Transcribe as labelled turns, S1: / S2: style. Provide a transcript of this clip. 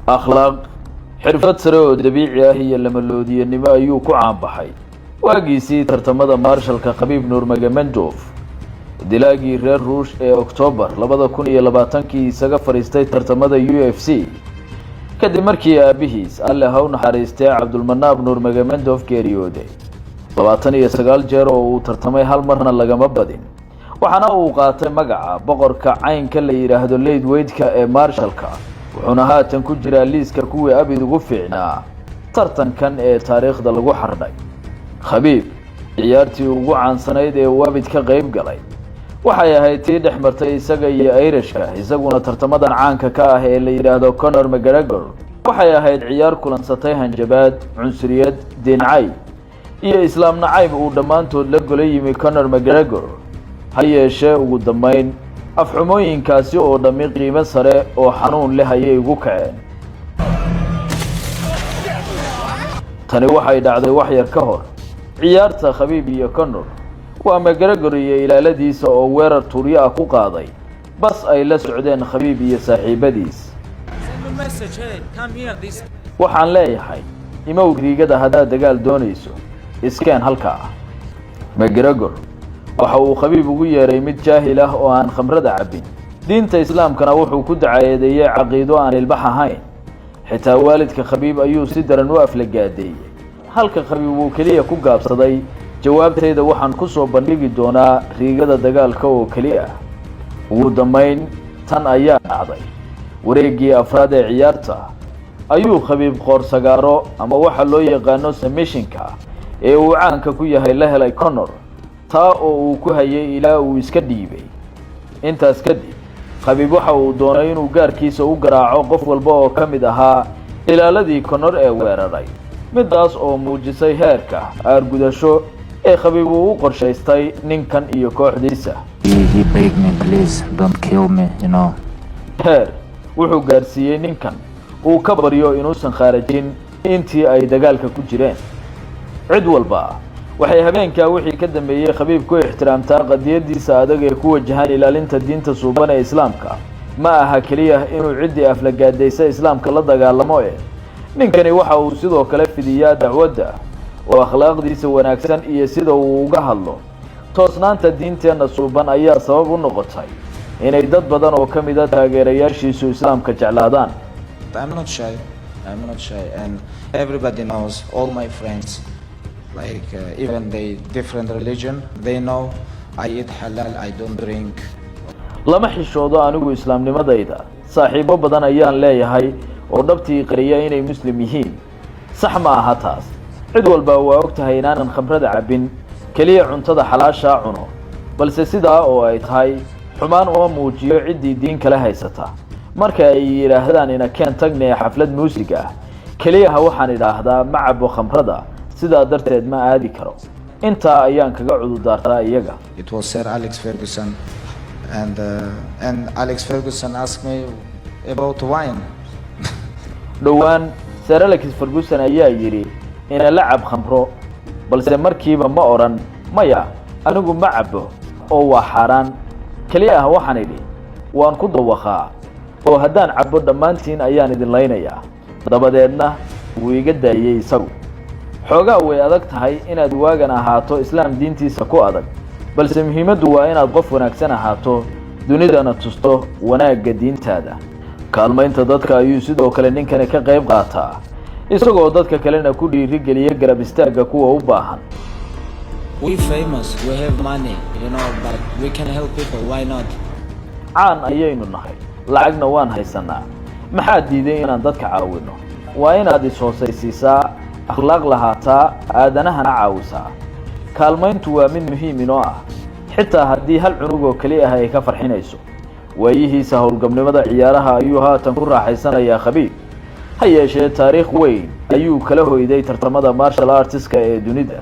S1: Akhlaaq, xirfad sare oo dabiici ah iyo lamaloodiyanimo ayuu ku caanbaxay waagiisii tartamada martialka. Khabiib Nurmagomedov, dilaagii reer Ruush ee Oktoobar 2020-kii isaga fadhiistay tartamada UFC kadib markii aabihiis, Alle ha u naxariistee, Cabdulmanaab Nurmagomedov geeriyooday. 29 jeer oo uu tartamay, hal marna lagama badin, waxaana uu qaatay magaca boqorka caynka la yidhaahdo lightweightka ee martialka, wuxuuna haatan ku jiraa liiska kuwii abid ugu fiicnaa tartankan ee taariikhda lagu xardhay. Khabiib ciyaartii ugu caansanayd ee uu abid ka qayb galay waxay ahayd tii dhex martay isaga iyo Irishka isaguna tartamadan caanka ka ah ee la yidhaahdo Conor McGregor. Waxay ahayd ciyaar kulansatay hanjabaad, cunsuriyad, diincay iyo islaam nacayb uu dhammaantood la gola yimi Conor McGregor. Ha yeeshee, ugu dambeyn afxumooyinkaasi oo dhammi qiimo sare oo xanuun leh ayay ugu kaceen. Tani waxay dhacday wax yar ka hor ciyaarta Khabiib iyo Conor. Waa McGregor iyo ilaaladiisa oo weerar tuuryo ah ku qaaday bas ay la socdeen Khabiib iyo saaxiibadiis. "Waxaan leeyahay, imow riigada haddaad dagaal doonayso, iskeen halkaa." McGregor waxa uu Khabiib ugu yeeray mid jaahil ah oo aan khamrada cabbin, diinta Islaamkana wuxuu ku dacaayadeeyey caqiido aan ilbax ahayn. Xitaa waalidka Khabiib ayuu si daran u aflagaadeeyey, halka Khabiib uu keliya ku gaabsaday: "Jawaabtayda waxaan ku soo bandhigi doonaa riigada dagaalka oo keli ah." Ugu dambayn tan ayaa dhacday. Wareeggii afraad ee ciyaarta ayuu Khabiib qoorsagaaro, ama waxa loo yaqaano submissionka ee uu caanka ku yahay, la helay Conor, taa oo uu ku hayay ilaa uu iska dhiibay. Intaas kadib Khabiib waxa uu doonay inuu gaarkiisa u garaaco qof walba oo ka mid ahaa ilaaladii Conor ee weeraray, midaas oo muujisay heerka aargudasho ee Khabiib uu u qorshaystay ninkan iyo kooxdiisa.
S2: He begged me, "Please don't kill me."
S1: Heer wuxuu gaarsiiyey ninkan uu ka baryo inuusan khaarajin intii ay dagaalka ku jireen. Cid walba waxay habeenkaa wixii ka dambeeyey Khabiib ku ixtiraamtaa qadiyadiisa adag ee ku wajahan ilaalinta diinta suuban ee Islaamka. Ma aha keliya inuu ciddii aflagaadaysa Islaamka la dagaalamo e, ninkani waxa uu sidoo kale fidiyaa dacwadda, oo akhlaaqdiisa wanaagsan iyo sida uu uga hadlo toosnaanta diinteenna suuban ayaa sabab u noqotay inay dad badan oo ka mida taageerayaashiisu Islaamka jeclaadaan.
S3: I'm not shy. I'm not shy, and everybody knows. All my friends, like even they different religion, they know I eat halal. I don't drink.
S1: Lama xishoodo anigu islaamnimadayda. Saaxiibo badan ayaan leeyahay oo dhabtii qariya inay Muslim yihiin. Sax ma aha taas. Cid walba waa og tahay inaanan khamrada cabbin, keliya cuntada xalaashaa cuno. Balse sidaa oo ay tahay, xumaan uma muujiyo ciddii diin kale haysata. Marka ay yidhaahdaan "Ina keen tagne xaflad muusig ah", keliyaha waxaan idhaahdaa: "Ma cabo khamrada, sidaa darteed ma aadi karo." Intaa ayaan kaga cududaartaa iyaga.
S3: It was Sir Alex Ferguson, and Alex Ferguson asked me about wine.
S1: Dhowaan Sir Alex Ferguson ayaa yidhi: "Ina la cab khamro." Balse markiiba ma odhan: "Maya, anigu ma cabbo oo waa xaaraan." Keliya ah waxaan idhi: "Waan ku dawaqaa, oo haddaan cabbo dhammaantiin ayaan idin laynayaa." Dabadeedna wuu iga daayey isagu. Xoogaa way adag tahay inaad waagan ahaato Islaam diintiisa ku adag, balse muhiimaddu waa inaad qof wanaagsan ahaato, dunidana tusto wanaagga diintaada. Kaalmaynta dadka ayuu sidoo kale ninkani ka qayb qaataa, isagoo dadka kalena ku dhiirigeliya garab istaagga kuwa u baahan.
S3: We famous, we have money, but we can help people. Why not?
S1: Caan ayaynu nahay, lacagna waan haysanaa. Maxaa diiday inaan dadka caawino? Waa inaad is-hoosaysiisaa, akhlaaq lahaataa, aadanahana caawisaa. Kaalmayntu waa mid muhiim inoo ah, xitaa haddii hal cunug oo keli ah ay ka farxinayso. Waayihiisa howlgabnimada ciyaaraha ayuu haatan ku raaxaysanayaa Khabiib. Ha yeeshee, taariikh weyn ayuu kala hoyday tartamada martial artiska ee dunida.